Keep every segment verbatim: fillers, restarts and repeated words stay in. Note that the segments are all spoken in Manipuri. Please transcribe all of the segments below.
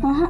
Aha.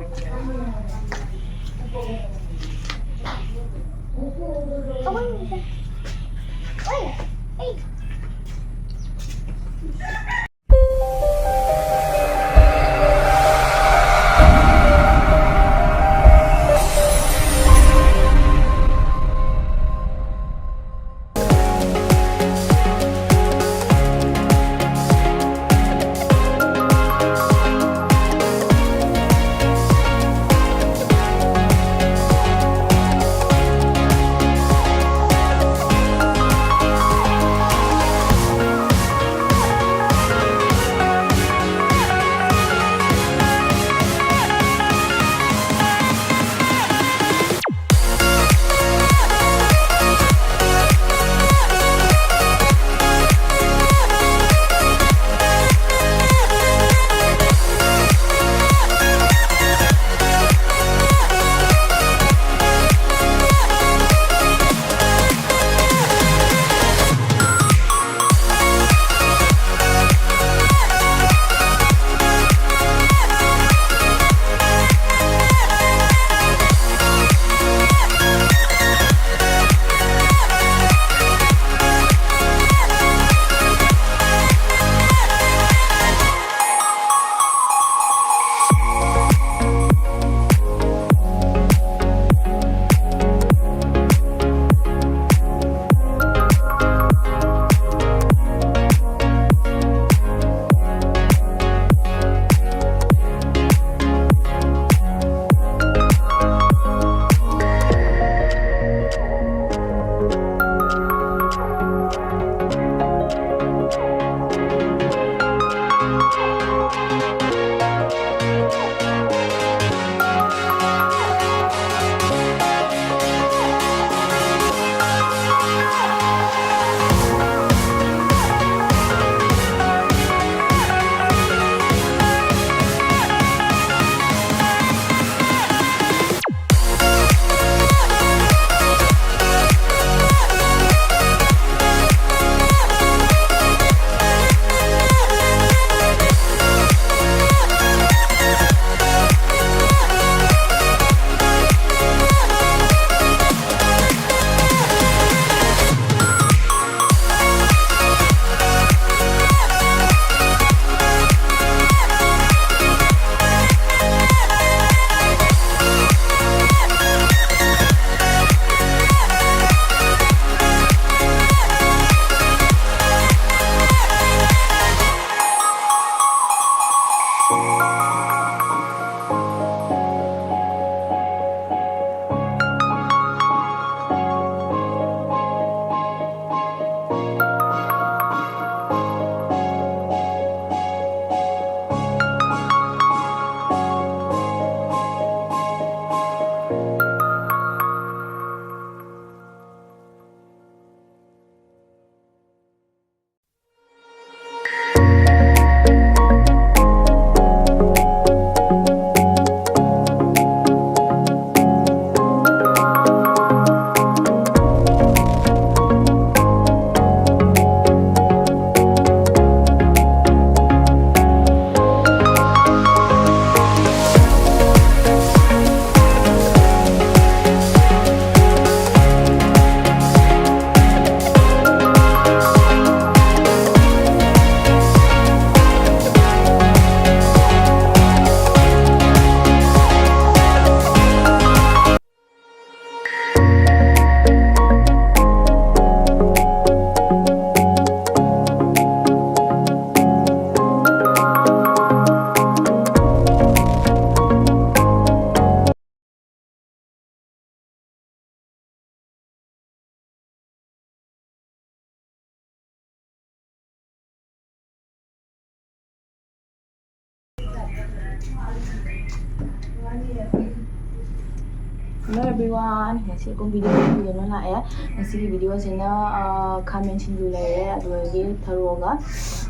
Hello everyone, ꯉꯁꯤ ꯑꯩꯈꯣꯏ video ꯄꯨꯗꯨꯅ ꯂꯥꯛꯑꯦ꯫ ꯉꯁꯤꯒꯤ video ꯁꯤꯅ, ꯑꯥ, ꯈꯥꯃꯦꯟ ꯁꯤꯡꯖꯨ ꯂꯩꯔꯦ, ꯑꯗꯨꯗꯒꯤ ꯊꯔꯣꯒ,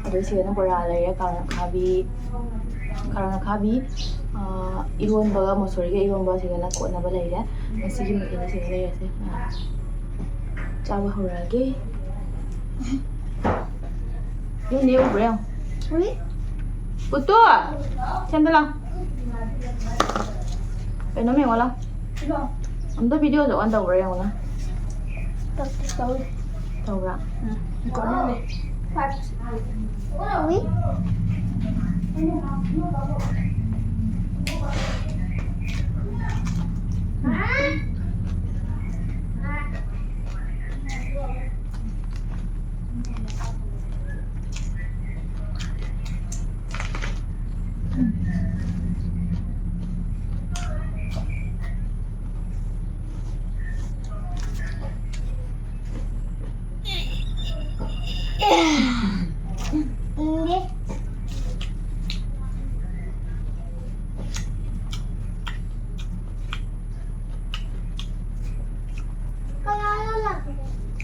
ꯑꯗꯨꯒ ꯁꯤꯗꯅ ꯕꯣꯔꯥ ꯂꯩꯔꯦ, ꯀꯥꯔꯣꯠ ꯑꯈꯥꯕꯤ, ꯀꯥꯔꯣꯠ ꯑꯈꯥꯕꯤ, ꯑꯥ, ꯏꯔꯣꯟꯕꯒ ꯃꯁꯣꯔꯤꯒ ꯏꯔꯣꯟꯕ ꯁꯤꯗꯅ ꯀꯣꯠꯅꯕ ꯂꯩꯔꯦ꯫ ꯉꯁꯤꯒꯤ ꯃꯊꯦꯜꯗꯤ ꯁꯤꯗ ꯂꯩꯔꯁꯦ꯫ ꯑꯥ, ꯆꯥꯕ ꯍꯧꯔꯛꯑꯒꯦ꯫ ꯅꯣꯏ ꯅꯦ ꯎꯕ꯭ꯔꯥ ꯌꯦꯡꯉꯣ꯫ ꯎꯏ꯫ ꯄꯨꯠꯇꯨ! ꯁꯦꯝꯗ ꯂꯥꯎ꯫ ꯀꯩꯅꯣꯝ ꯌꯦꯡꯉꯣ ꯂꯥꯎ꯫ ꯑꯝꯇ video ꯁꯦ on ꯇꯧꯕ꯭ꯔꯥ ꯌꯦꯡꯉꯣ ꯅꯪ꯫ ꯇꯧꯗꯦ, ꯇꯧꯗꯦ꯫ ꯇꯧꯕ꯭ꯔꯥ? ꯎꯝ꯫ Recording ꯅꯦ꯫ ꯎꯏ꯫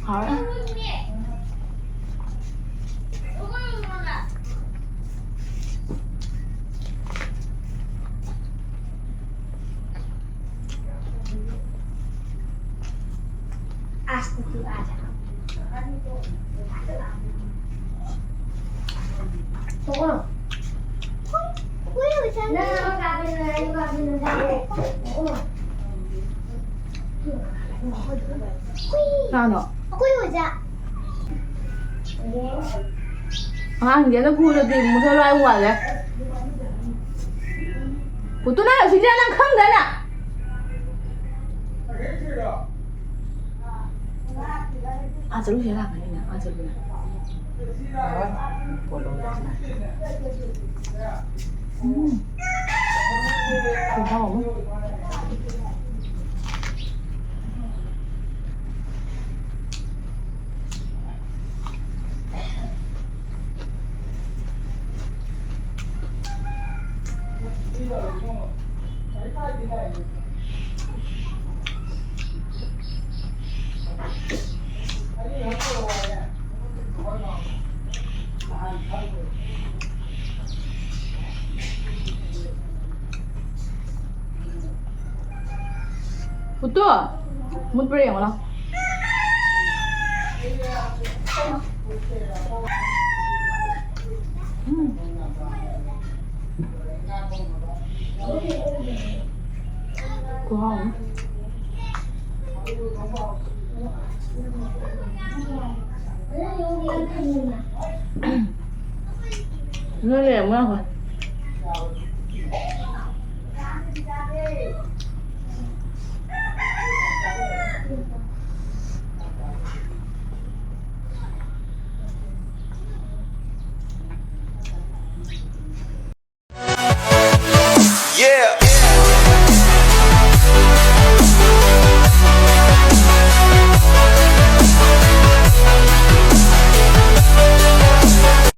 ꯍꯥꯎꯔꯦ꯫ ꯀꯅꯥꯅꯣ? ꯑꯩꯈꯣꯏ ꯑꯣꯖꯥ꯫ ꯑꯉꯥꯡꯁꯤꯡꯁꯦ ꯐꯨꯔꯗꯤ ꯃꯨꯊꯠꯂꯣ ꯍꯥꯏ ꯋꯥꯂꯦ꯫ ꯄꯨꯠꯇꯨ, ꯅꯪ ꯁꯤꯗ ꯅꯪ ꯈꯪꯗ꯭ꯔꯅ? ꯑꯥ ꯆꯠꯂꯨꯁꯦ, ꯂꯥꯛꯀꯅꯤꯅ, ꯑꯥ ꯆꯠꯂꯨꯅ꯫ ꯎꯝ꯫ ꯈꯣꯡꯊꯥꯎ ꯑꯃ꯫ ꯎꯇꯨ, ꯃꯨꯠꯄ꯭ꯔꯥ ꯌꯦꯡꯉꯣ ꯂꯥꯎ꯫ ꯎꯝ꯫ ꯈꯨꯍꯥꯎ ꯑꯃ꯫ ꯅꯣꯏ ꯂꯩꯔꯝꯃꯣ ꯌꯥꯝ ꯐꯩ꯫